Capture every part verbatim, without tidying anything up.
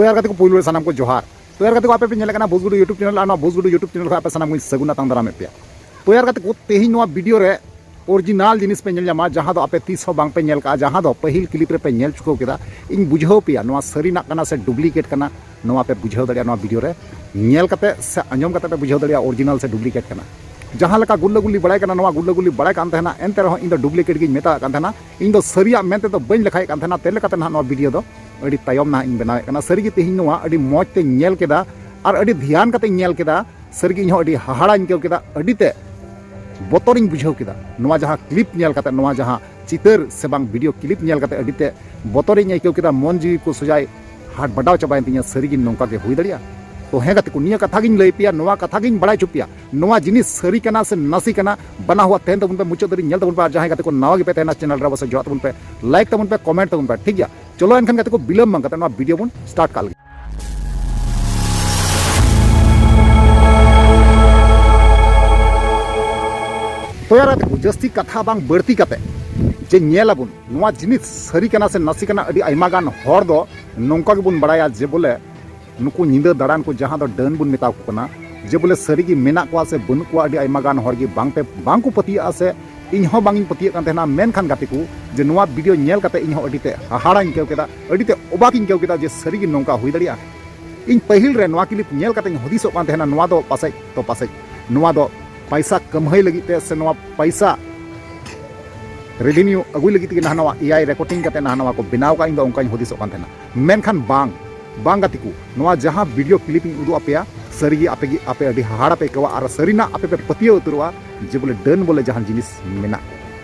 ᱛᱚ ᱭᱟᱨ ᱜᱟᱛᱮ ᱠᱚ, ᱯᱩᱭᱞᱩ ᱨᱮ ᱥᱟᱱᱟᱢ ᱠᱚ ᱡᱚᱦᱟᱨ᱾ ᱛᱚ ᱭᱟᱨ ᱜᱟᱛᱮ ᱠᱚ, ᱟᱯᱮ ᱯᱮ ᱧᱮᱞᱮᱫ ᱠᱟᱱᱟ ᱵᱩᱥᱜᱩᱰᱩ YouTube channel, ᱟᱨ ᱱᱚᱣᱟ ᱵᱩᱥᱜᱩᱰᱩ YouTube channel ᱠᱷᱚᱱ ᱟᱯᱮ ᱥᱟᱱᱟᱢ ᱠᱚᱧ ᱥᱟᱹᱜᱩᱱ ᱟᱛᱟᱝ ᱫᱟᱨᱟᱢᱮᱫ ᱯᱮᱭᱟ᱾ ᱛᱚ ᱭᱟᱨ ᱜᱟᱛᱮ ᱠᱚ, ᱛᱮᱦᱮᱧ ᱱᱚᱣᱟ video ᱨᱮ original ᱡᱤᱱᱤᱥ ᱯᱮ ᱧᱮᱞ ᱧᱟᱢᱟ, ᱡᱟᱦᱟᱸ ᱫᱚ ᱟᱯᱮ ᱛᱤᱥ ᱦᱚᱸ ᱵᱟᱝ ᱯᱮ ᱧᱮᱞ ᱠᱟᱜᱼᱟ, ᱡᱟᱦᱟᱸ ᱫᱚ ᱯᱟᱹᱦᱤᱞ clip ᱨᱮ ᱯᱮ ᱧᱮᱞ ᱪᱩᱠᱟᱹᱣ ᱠᱮᱫᱟ᱾ ᱤᱧ ᱵᱩᱡᱷᱟᱹᱣ ᱯᱮᱭᱟ ᱱᱚᱣᱟ ᱥᱟᱹᱨᱤᱱᱟᱜ ᱠᱟᱱᱟ ᱥᱮ duplicate ᱠᱟᱱᱟ, ᱱᱚᱣᱟ ᱯᱮ ᱵᱩᱡᱷᱟᱹᱣ ᱫᱟᱲᱮᱭᱟᱜᱼᱟ ᱱᱚᱣᱟ video ᱨᱮ ᱧᱮᱞ ᱠᱟᱛᱮ ᱥᱮ ᱟᱸᱡᱚᱢ ᱠᱟᱛᱮ ᱯᱮ ᱵᱩᱡᱷᱟᱹᱣ ᱫᱟᱲᱮᱭᱟᱜᱼᱟ original ᱥᱮ duplicate ᱠᱟᱱᱟ᱾ ᱡᱟᱦᱟᱸ ᱞᱮᱠᱟ ᱜᱩᱞᱞᱟᱹ ᱜᱩᱞᱞᱤ ᱵᱟᱲᱟᱭ ᱠᱟᱱᱟ, ᱱᱚᱣᱟ ᱜᱩᱞᱞᱟᱹ ᱜᱩᱞᱞᱤ ᱵᱟᱲᱟᱭ ᱠᱟᱱ ᱛᱟᱦᱮᱱᱟ, ᱮᱱᱛᱮ ᱨᱮᱦᱚᱸ ᱤᱧ ᱫᱚ duplicate ᱜᱤᱧ ᱢᱮᱛᱟᱜ ᱠᱟᱱ ᱛᱟᱦᱮᱱᱟ᱾ ᱤᱧ ᱫᱚ ᱥᱟᱹᱨᱤᱭᱟᱜ ᱢᱮᱱᱛᱮ ᱫᱚ ᱵᱟᱹᱧ ᱞᱮᱠᱷᱟᱭᱮᱫ ᱠᱟᱱ ᱛᱟᱦᱮᱱᱟ, ᱛᱮ ᱞᱮᱠᱟᱛᱮ ᱱᱟᱦᱟᱜ ᱱᱚᱣᱟ video ᱫᱚ ᱟᱹᱰᱤ ᱛᱟᱭᱚᱢ ᱱᱟᱦᱟᱜ ᱤᱧ ᱵᱮᱱᱟᱣᱮᱫ ᱠᱟᱱᱟ᱾ ᱥᱟᱹᱨᱤᱜᱮ ᱛᱮᱦᱮᱧ ᱱᱚᱣᱟ ᱟᱹᱰᱤ ᱢᱚᱡᱽ ᱛᱮᱧ ᱧᱮᱞ ᱠᱮᱫᱟ ᱟᱨ ᱟᱹᱰᱤ ᱫᱷᱮᱭᱟᱱ ᱠᱟᱛᱮᱧ ᱧᱮᱞ ᱠᱮᱫᱟ᱾ ᱥᱟᱹᱨᱤᱜᱮ ᱤᱧ ᱦᱚᱸ ᱟᱹᱰᱤ ᱦᱟᱦᱟᱲᱟᱧ ᱟᱹᱭᱠᱟᱹᱣ ᱠᱮᱫᱟ, ᱟᱹᱰᱤ ᱛᱮ ᱵᱚᱛᱚᱨᱤᱧ ᱵᱩᱡᱷᱟᱹᱣ ᱠᱮᱫᱟ᱾ ᱱᱚᱣᱟ ᱡᱟᱦᱟᱸ clip ᱧᱮᱞ ᱠᱟᱛᱮ, ᱱᱚᱣᱟ ᱡᱟᱦᱟᱸ ᱪᱤᱛᱟᱹᱨ ᱥᱮ ᱵᱟᱝ video clip ᱧᱮᱞ ᱠᱟᱛᱮ ᱟᱹᱰᱤ ᱛᱮ ᱵᱚᱛᱚᱨᱤᱧ ᱟᱹᱭᱠᱟᱹᱣ ᱠᱮᱫᱟ᱾ ᱢᱚᱱ ᱡᱤᱣᱤ ᱠᱚ ᱥᱚᱡᱟᱭ ᱦᱟᱴ ᱵᱟᱰᱟᱣ ᱪᱟᱵᱟᱭᱮᱱ ᱛᱤᱧᱟ᱾ ᱥᱟᱹᱨᱤᱜᱮ ᱱᱚᱝᱠᱟ ᱜᱮ ᱦᱩᱭ ᱫᱟᱲᱮᱭᱟᱜᱼᱟ? ᱛᱚ ᱦᱮᱸ ᱜᱟᱛᱮ ᱠᱚ, ᱱᱤᱭᱟᱹ ᱠᱟᱛᱷᱟ ᱜᱤᱧ ᱞᱟᱹᱭ ᱯᱮᱭᱟ, ᱱᱚᱣᱟ ᱠᱟᱛᱷᱟ ᱜᱤᱧ ᱵᱟᱲᱟᱭ ᱦᱚᱪᱚ ᱯᱮᱭᱟ᱾ ᱱᱚᱣᱟ ᱡᱤᱱᱤᱥ ᱥᱟᱹᱨᱤ ᱠᱟᱱᱟ ᱥᱮ ᱱᱟᱥᱮ ᱠᱟᱱᱟ, ᱵᱟᱱᱟ ᱦᱚᱲ ᱛᱟᱦᱮᱱ ᱛᱟᱵᱚᱱ ᱯᱮ, ᱢᱩᱪᱟᱹᱫ ᱫᱷᱟᱹᱨᱤᱡ ᱧᱮᱞ ᱛᱟᱵᱚᱱ ᱯᱮ᱾ ᱟᱨ ᱡᱟᱦᱟᱸᱭ ᱜᱟᱛᱮ ᱠᱚ ᱱᱟᱣᱟ ᱜᱮᱯᱮ ᱛᱟᱦᱮᱱᱟ channel ᱨᱮ, ᱚᱵᱚᱥᱥᱳᱭ ᱡᱚᱲᱟᱜ ᱛᱟᱵᱚᱱ ᱯᱮ, like ᱛᱟᱵᱚᱱ ᱯᱮ, comment ᱛᱟᱵᱚᱱ ᱯᱮ, ᱴᱷᱤᱠ ᱜᱮᱭᱟ? ᱪᱚᱞᱚ ᱮᱱᱠᱷᱟᱱ ᱜᱟᱛᱮ ᱠᱚ, ᱵᱤᱞᱚᱢ ᱵᱟᱝ ᱠᱟᱛᱮ ᱱᱚᱣᱟ video ᱵᱚᱱ start ᱠᱟᱜ ᱞᱮᱜᱮ᱾ ᱛᱚ ᱭᱟᱨ ᱜᱟᱛᱮ ᱠᱚ, ᱡᱟᱹᱥᱛᱤ ᱠᱟᱛᱷᱟ ᱵᱟᱝ ᱵᱟᱹᱲᱛᱤ ᱠᱟᱛᱮ ᱡᱮ ᱧᱮᱞ ᱟᱵᱚᱱ ᱱᱚᱣᱟ ᱡᱤᱱᱤᱥ ᱥᱟᱹᱨᱤ ᱠᱟᱱᱟ ᱥᱮ ᱱᱟᱥᱮ ᱠᱟᱱᱟ᱾ ᱟᱹᱰᱤ ᱟᱭᱢᱟ ᱜᱟᱱ ᱦᱚᱲ ᱫᱚ ᱱᱚᱝᱠᱟ ᱜᱮᱵᱚᱱ ᱵᱟᱲᱟᱭᱟ ᱡᱮ ᱵᱚᱞᱮ ᱱᱩᱠᱩ ᱧᱤᱫᱟᱹ ᱫᱟᱬᱟᱱ ᱠᱚ, ᱡᱟᱦᱟᱸ ᱫᱚ ᱰᱟᱹᱱ ᱵᱚᱱ ᱢᱮᱛᱟ ᱠᱚ ᱠᱟᱱᱟ, ᱡᱮ ᱵᱚᱞᱮ ᱥᱟᱹᱨᱤ ᱜᱮ ᱢᱮᱱᱟᱜ ᱠᱚᱣᱟ ᱥᱮ ᱵᱟᱹᱱᱩᱜ ᱠᱚᱣᱟ᱾ ᱟᱹᱰᱤ ᱟᱭᱢᱟ ᱜᱟᱱ ᱦᱚᱲ ᱜᱮ ᱵᱟᱝ ᱯᱮ, ᱵᱟᱝ ᱠᱚ ᱯᱟᱹᱛᱭᱟᱹᱜᱼᱟ ᱥᱮ ᱤᱧ ᱦᱚᱸ ᱵᱟᱝ ᱤᱧ ᱯᱟᱹᱛᱭᱟᱹᱜ ᱠᱟᱱ ᱛᱟᱦᱮᱱᱟ᱾ ᱢᱮᱱᱠᱷᱟᱱ ᱜᱟᱛᱮ ᱠᱚ, ᱡᱮ ᱱᱚᱣᱟ video ᱧᱮᱞ ᱠᱟᱛᱮ ᱤᱧ ᱦᱚᱸ ᱟᱹᱰᱤ ᱛᱮ ᱦᱟᱦᱟᱲᱟᱧ ᱟᱹᱭᱠᱟᱹᱣ ᱠᱮᱫᱟ, ᱟᱹᱰᱤ ᱛᱮ ᱚᱵᱟᱠ ᱤᱧ ᱟᱹᱭᱠᱟᱹᱣ ᱠᱮᱫᱟ ᱡᱮ ᱥᱟᱹᱨᱤ ᱜᱮ ᱱᱚᱝᱠᱟ ᱦᱩᱭ ᱫᱟᱲᱮᱭᱟᱜᱼᱟ᱾ ᱤᱧ ᱯᱟᱹᱦᱤᱞ ᱨᱮ ᱱᱚᱣᱟ clip ᱧᱮᱞ ᱠᱟᱛᱮᱧ ᱦᱩᱫᱤᱥᱚᱜ ᱠᱟᱱ ᱛᱟᱦᱮᱱᱟ, ᱱᱚᱣᱟ ᱫᱚ ᱯᱟᱥᱮᱡ, ᱛᱚ ᱯᱟᱥᱮᱡ ᱱᱚᱣᱟ ᱫᱚ ᱯᱟᱭᱥᱟ ᱠᱟᱹᱢᱦᱟᱹᱭ ᱞᱟᱹᱜᱤᱫ ᱛᱮ ᱥᱮ ᱱᱚᱣᱟ ᱯᱟᱭᱥᱟ revenue ᱟᱹᱜᱩᱭ ᱞᱟᱹᱜᱤᱫ ᱛᱮᱜᱮ ᱱᱟᱦᱟᱜ ᱱᱚᱣᱟ AI recording ᱠᱟᱛᱮ ᱱᱟᱦᱟᱜ ᱱᱚᱣᱟ ᱠᱚ ᱵᱮᱱᱟᱣ ᱠᱟᱜᱼᱟ, ᱤᱧ ᱫᱚ ᱚᱱᱠᱟᱧ ᱦᱩᱫᱤᱥᱚᱜ ᱠᱟᱱ ᱛᱟᱦᱮᱱᱟ᱾ ᱢᱮᱱᱠᱷᱟᱱ ᱵᱟᱝ, ᱵᱟᱝ ᱜᱟᱛᱮ ᱠᱚ, ᱱᱚᱣᱟ ᱡᱟᱦᱟᱸ video clip ᱤᱧ ᱩᱫᱩᱜ ᱟᱯᱮᱭᱟ, ᱥᱟᱹᱨᱤᱜᱮ ᱟᱯᱮ ᱜᱮ, ᱟᱯᱮ ᱟᱹᱰᱤ ᱦᱟᱦᱟᱲᱟ ᱯᱮ ᱟᱹᱭᱠᱟᱹᱣᱟ ᱟᱨ ᱥᱟᱹᱨᱤᱱᱟᱜ ᱟᱯᱮ ᱯᱮ ᱯᱟᱹᱛᱭᱟᱹᱣ ᱩᱛᱟᱹᱨᱚᱜᱼᱟ ᱡᱮ ᱵᱚᱞᱮ ᱰᱟᱹᱱ ᱵᱚᱞᱮ ᱡᱟᱦᱟᱱ ᱡᱤᱱᱤᱥ ᱢᱮᱱᱟᱜ᱾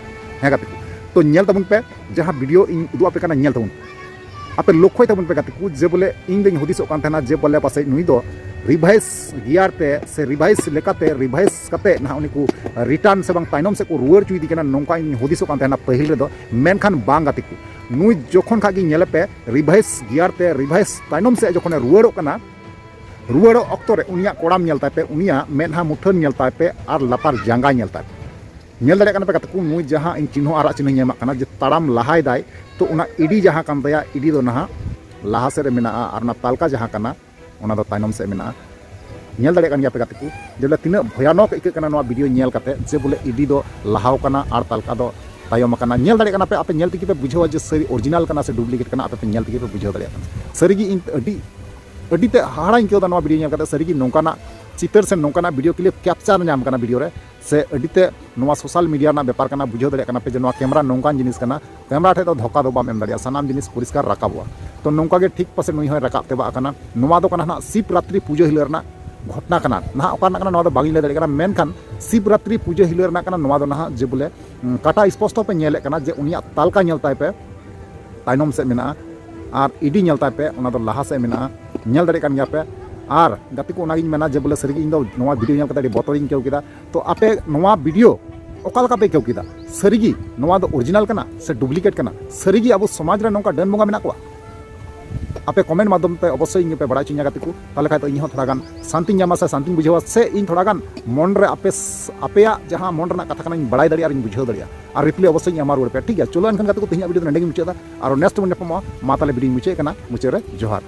ᱦᱮᱸ ᱜᱟᱛᱮ ᱠᱚ, ᱛᱚ ᱧᱮᱞ ᱛᱟᱵᱚᱱ ᱯᱮ, ᱡᱟᱦᱟᱸ video ᱤᱧ ᱩᱫᱩᱜ ᱟᱯᱮ ᱠᱟᱱᱟ, ᱧᱮᱞ ᱛᱟᱵᱚᱱ ᱯᱮ᱾ ᱟᱯᱮ ᱞᱚᱠᱠᱷᱚᱭ ᱛᱟᱵᱚᱱ ᱯᱮ ᱜᱟᱛᱮ ᱠᱚ, ᱡᱮ ᱵᱚᱞᱮ ᱤᱧ ᱫᱚᱧ ᱦᱩᱫᱤᱥᱚᱜ ᱠᱟᱱ ᱛᱟᱦᱮᱱᱟ ᱡᱮ ᱵᱚᱞᱮ ᱯᱟᱥᱮᱡ ᱱᱩᱭ ᱫᱚ reverse gear ᱛᱮ ᱥᱮ reverse ᱞᱮᱠᱟᱛᱮ, reverse ᱠᱟᱛᱮ ᱱᱟᱦᱟᱜ ᱩᱱᱤ ᱠᱚ return ᱥᱮ ᱵᱟᱝ ᱛᱟᱭᱱᱚᱢ ᱥᱮᱫ ᱠᱚ ᱨᱩᱣᱟᱹᱲ ᱦᱚᱪᱚᱭᱮᱫᱮ ᱠᱟᱱᱟ, ᱱᱚᱝᱠᱟ ᱤᱧ ᱦᱩᱫᱤᱥᱚᱜ ᱠᱟᱱ ᱛᱟᱦᱮᱱᱟ ᱯᱟᱹᱦᱤᱞ ᱨᱮᱫᱚ᱾ ᱢᱮᱱᱠᱷᱟᱱ ᱵᱟᱝ ᱜᱟᱛᱮ ᱠᱚ, ᱱᱩᱭ ᱡᱚᱠᱷᱚᱱ ᱠᱷᱟᱡ ᱜᱮ ᱧᱮᱞᱮ ᱯᱮ reverse gear ᱛᱮ reverse ᱛᱟᱭᱱᱚᱢ ᱥᱮᱫ ᱡᱚᱠᱷᱚᱱᱮ ᱨᱩᱣᱟᱹᱲᱚᱜ ᱠᱟᱱᱟ, ᱨᱩᱣᱟᱹᱲᱚᱜ ᱚᱠᱛᱚ ᱨᱮ ᱩᱱᱤᱭᱟᱜ ᱠᱚᱲᱟᱢ ᱧᱮᱞ ᱛᱟᱭ ᱯᱮ, ᱩᱱᱤᱭᱟᱜ ᱢᱮᱫᱦᱟ ᱢᱩᱴᱷᱟᱹᱱ ᱧᱮᱞ ᱛᱟᱭ ᱯᱮ ᱟᱨ ᱞᱟᱛᱟᱨ ᱡᱟᱸᱜᱟ ᱧᱮᱞ ᱛᱟᱭ ᱯᱮ᱾ ᱧᱮᱞ ᱫᱟᱲᱮᱭᱟᱜ ᱠᱟᱱᱟ ᱯᱮ ᱜᱟᱛᱮ ᱠᱚ, ᱱᱩᱭ ᱡᱟᱦᱟᱸ ᱤᱧ ᱪᱤᱱᱦᱟᱹ ᱟᱨᱟᱜ ᱪᱤᱱᱦᱟᱹᱧ ᱮᱢᱟᱜ ᱠᱟᱱᱟ ᱡᱮ ᱛᱟᱲᱟᱢ ᱞᱟᱦᱟᱭ ᱫᱟᱭ, ᱛᱚ ᱚᱱᱟ ᱮᱰᱤ ᱡᱟᱦᱟᱸ ᱠᱟᱱ ᱛᱟᱭᱟ, ᱮᱰᱤ ᱫᱚ ᱱᱟᱦᱟᱜ ᱞᱟᱦᱟ ᱥᱮᱫ ᱨᱮ ᱢᱮᱱᱟᱜᱼᱟ ᱟᱨ ᱚᱱᱟ ᱛᱟᱞᱠᱟ ᱡᱟᱦᱟᱸ ᱠᱟᱱᱟ, ᱚᱱᱟ ᱫᱚ ᱛᱟᱭᱱᱚᱢ ᱥᱮᱫ ᱢᱮᱱᱟᱜᱼᱟ᱾ ᱧᱮᱞ ᱫᱟᱲᱮᱭᱟᱜ ᱠᱟᱱ ᱜᱮᱭᱟ ᱯᱮ ᱜᱟᱛᱮ ᱠᱚ, ᱡᱮ ᱵᱚᱞᱮ ᱛᱤᱱᱟᱹᱜ ᱵᱷᱚᱭᱟᱱᱚᱠ ᱟᱹᱭᱠᱟᱹᱜ ᱠᱟᱱᱟ ᱱᱚᱣᱟ ᱵᱷᱤᱰᱤᱭᱳ ᱧᱮᱞ ᱠᱟᱛᱮ, ᱡᱮ ᱵᱚᱞᱮ ᱤᱰᱤ ᱫᱚ ᱞᱟᱦᱟᱣ ᱠᱟᱱᱟ ᱟᱨ ᱛᱟᱞᱠᱟ ᱫᱚ ᱛᱟᱭᱚᱢ ᱟᱠᱟᱱᱟ᱾ ᱧᱮᱞ ᱫᱟᱲᱮᱭᱟᱜ ᱠᱟᱱᱟ ᱯᱮ, ᱟᱯᱮ ᱧᱮᱞ ᱛᱮᱜᱮ ᱯᱮ ᱵᱩᱡᱷᱟᱹᱣᱟ ᱡᱮ ᱥᱟᱹᱨᱤ ᱚᱨᱤᱡᱤᱱᱟᱞ ᱠᱟᱱᱟ ᱥᱮ ᱰᱩᱯᱞᱤᱠᱮᱴ ᱠᱟᱱᱟ, ᱟᱯᱮ ᱯᱮ ᱧᱮᱞ ᱛᱮᱜᱮ ᱯᱮ ᱵᱩᱡᱷᱟᱹᱣ ᱫᱟᱲᱮᱭᱟᱜ ᱠᱟᱱᱟ᱾ ᱥᱟᱹᱨᱤᱜᱮ ᱤᱧ ᱟᱹᱰᱤ, ᱟᱹᱰᱤ ᱛᱮ ᱦᱟᱦᱟᱲᱟᱧ ᱟᱹᱭᱠᱟᱹᱣ ᱮᱫᱟ ᱱᱚᱣᱟ ᱵᱷᱤᱰᱤᱭᱳ ᱧᱮᱞ ᱠᱟᱛᱮ᱾ ᱥᱟᱹᱨᱤᱜᱮ ᱱᱚᱝᱠᱟᱱᱟᱜ ᱪᱤᱛᱟᱹᱨ ᱥᱮ ᱱᱚᱝᱠᱟᱱᱟᱜ ᱵᱷᱤᱰᱤᱭᱳ ᱠᱞᱤᱯ ᱠᱮᱯᱪᱟᱨ ᱧᱟᱢ ᱠᱟᱱᱟ ᱵᱷᱤᱰᱤᱭᱳ ᱨᱮ, ᱥᱮ ᱟᱹᱰᱤ ᱛᱮ ᱱᱚᱣᱟ ᱥᱳᱥᱟᱞ ᱢᱤᱰᱤᱭᱟ ᱨᱮᱱᱟᱜ ᱵᱮᱯᱟᱨ ᱠᱟᱱᱟ, ᱵᱩᱡᱷᱟᱹᱣ ᱫᱟᱲᱮᱭᱟᱜ ᱠᱟᱱᱟ ᱯᱮ ᱡᱮ ᱱᱚᱣᱟ ᱠᱮᱢᱨᱟ ᱱᱚᱝᱠᱟᱱ ᱡᱤᱱᱤᱥ ᱠᱟᱱᱟ, ᱠᱮᱢᱨᱟ ᱴᱷᱮᱡ ᱫᱚ ᱫᱷᱳᱠᱟ ᱫᱚ ᱵᱟᱢ ᱮᱢ ᱫᱟᱲᱮᱭᱟᱜᱼᱟ, ᱥᱟᱱᱟᱢ ᱡᱤᱱᱤᱥ ᱯᱚᱨᱤᱥᱠᱟᱨ ᱨᱟᱠᱟᱵᱚᱜᱼᱟ᱾ ᱛᱚ ᱱᱚᱝᱠᱟ ᱜᱮ ᱴᱷᱤᱠ ᱯᱟᱥᱮ ᱱᱩᱭ ᱦᱚᱸᱭ ᱨᱟᱠᱟᱵ ᱛᱮᱵᱟᱜ ᱟᱠᱟᱱᱟ᱾ ᱱᱚᱣᱟ ᱫᱚ ᱠᱟᱱᱟ ᱱᱟᱦᱟᱜ ᱥᱤᱵᱨᱟᱛᱨᱤ ᱯᱩᱡᱟᱹ ᱦᱤᱞᱳᱜ ᱨᱮᱱᱟᱜ ᱜᱷᱚᱴᱱᱟ ᱠᱟᱱᱟ᱾ ᱱᱟᱦᱟᱜ ᱚᱠᱟ ᱨᱮᱱᱟᱜ ᱠᱟᱱᱟ ᱱᱚᱣᱟ ᱫᱚ ᱵᱟᱝ ᱤᱧ ᱞᱟᱹᱭ ᱫᱟᱲᱮᱭᱟᱜ ᱠᱟᱱᱟ, ᱢᱮᱱᱠᱷᱟᱱ ᱥᱤᱵᱨᱟᱛᱨᱤ ᱯᱩᱡᱟᱹ ᱦᱤᱞᱳᱜ ᱨᱮᱱᱟᱜ ᱠᱟᱱᱟ ᱱᱚᱣᱟ ᱫᱚ ᱱᱟᱦᱟᱜ, ᱡᱮ ᱵᱚᱞᱮ ᱩᱸ, ᱠᱟᱴᱟ ᱥᱯᱚᱥᱴᱚ ᱯᱮ ᱧᱮᱞᱮᱫ ᱠᱟᱱᱟ ᱡᱮ ᱩᱱᱤᱭᱟᱜ ᱛᱟᱞᱠᱟ ᱧᱮᱞ ᱛᱟᱭ ᱯᱮ, ᱛᱟᱭᱱᱚᱢ ᱥᱮᱫ ᱢᱮᱱᱟᱜᱼᱟ, ᱟᱨ ᱤᱰᱤ ᱧᱮᱞ ᱛᱟᱭ ᱯᱮ, ᱚᱱᱟ ᱫᱚ ᱞᱟᱦᱟ ᱥᱮᱫ ᱢᱮᱱᱟᱜᱼᱟ᱾ ᱧᱮᱞ ᱫᱟᱲᱮᱭᱟᱜ ᱠᱟᱱ ᱜᱮᱭᱟ ᱯᱮ᱾ ᱟᱨ ᱜᱟᱛᱮ ᱠᱚ, ᱚᱱᱟᱜᱤᱧ ᱢᱮᱱᱟ ᱡᱮ ᱵᱚᱞᱮ ᱥᱟᱹᱨᱤᱜᱮ ᱤᱧ ᱫᱚ ᱱᱚᱣᱟ ᱵᱷᱤᱰᱤᱭᱳ ᱧᱮᱞ ᱠᱟᱛᱮ ᱟᱹᱰᱤ ᱵᱚᱛᱚᱨᱤᱧ ᱟᱹᱭᱠᱟᱹᱣ ᱠᱮᱫᱟ᱾ ᱛᱚ ᱟᱯᱮ ᱱᱚᱣᱟ ᱵᱷᱤᱰᱤᱭᱳ ᱚᱠᱟ ᱞᱮᱠᱟ ᱯᱮ ᱟᱹᱭᱠᱟᱹᱣ ᱠᱮᱫᱟ? ᱥᱟᱹᱨᱤᱜᱮ ᱱᱚᱣᱟ ᱫᱚ ᱚᱨᱤᱡᱤᱱᱟᱞ ᱠᱟᱱᱟ ᱥᱮ ᱰᱩᱯᱞᱤᱠᱮᱴ ᱠᱟᱱᱟ? ᱥᱟᱹᱨᱤᱜᱮ ᱟᱵᱚ ᱥᱚᱢᱟᱡᱽ ᱨᱮ ᱱᱚᱝᱠᱟ ᱰᱟᱹᱱ ᱵᱚᱸᱜᱟ ᱢᱮᱱᱟᱜ ᱠᱚᱣᱟ? ᱟᱯᱮ ᱠᱚᱢᱮᱱᱴ ᱢᱟᱫᱽᱫᱷᱚᱢ ᱛᱮ ᱚᱵᱚᱥᱥᱳᱭ ᱤᱧ ᱯᱮ ᱵᱟᱲᱟᱭ ᱦᱚᱪᱚᱧᱟ ᱜᱟᱛᱮ ᱠᱚ, ᱛᱟᱦᱚᱞᱮ ᱠᱷᱟᱡ ᱫᱚ ᱤᱧ ᱦᱚᱸ ᱛᱷᱚᱲᱟ ᱜᱟᱱ ᱥᱟᱱᱛᱤᱧ ᱧᱟᱢᱟ ᱥᱮ ᱥᱟᱱᱛᱤᱧ ᱵᱩᱡᱷᱟᱹᱣᱟ, ᱥᱮ ᱤᱧ ᱛᱷᱚᱲᱟ ᱜᱟᱱ ᱢᱚᱱ ᱨᱮ ᱟᱯᱮ ᱥ-, ᱟᱯᱮᱭᱟᱜ ᱡᱟᱦᱟᱸ ᱢᱚᱱ ᱨᱮᱱᱟᱜ ᱠᱟᱛᱷᱟ ᱠᱟᱱᱟ ᱤᱧ ᱵᱟᱲᱟᱭ ᱫᱟᱲᱮᱭᱟᱜᱼᱟ ᱟᱨᱤᱧ ᱵᱩᱡᱷᱟᱹᱣ ᱫᱟᱲᱮᱭᱟᱜᱼᱟ᱾ ᱟᱨ ᱨᱤᱯᱞᱟᱭ ᱚᱵᱚᱥᱥᱳᱭ ᱤᱧ ᱮᱢᱟ ᱨᱩᱣᱟᱹᱲ ᱯᱮᱭᱟ, ᱴᱷᱤᱠ ᱜᱮᱭᱟ? ᱪᱚᱞᱚ ᱮᱱᱠᱷᱟᱱ ᱜᱟᱛᱮ ᱠᱚ, ᱛᱮᱦᱮᱧᱟᱜ ᱵᱷᱤᱰᱤᱭᱳ ᱫᱚ ᱱᱚᱸᱰᱮ ᱜᱮᱧ ᱢᱩᱪᱟᱹᱫ ᱮᱫᱟ, ᱟᱨᱚ ᱱᱮᱠᱥᱴ ᱵᱚᱱ ᱧᱟᱯᱟᱢᱚᱜᱼᱟ᱾ ᱢᱟ ᱛᱟᱦᱚᱞᱮ ᱵᱷᱤᱰᱤᱭᱳᱧ ᱢᱩᱪᱟᱹᱫ ᱠᱟᱱᱟ, ᱢᱩᱪᱟᱹᱫ ᱨᱮ ᱡᱚᱦᱟᱨ᱾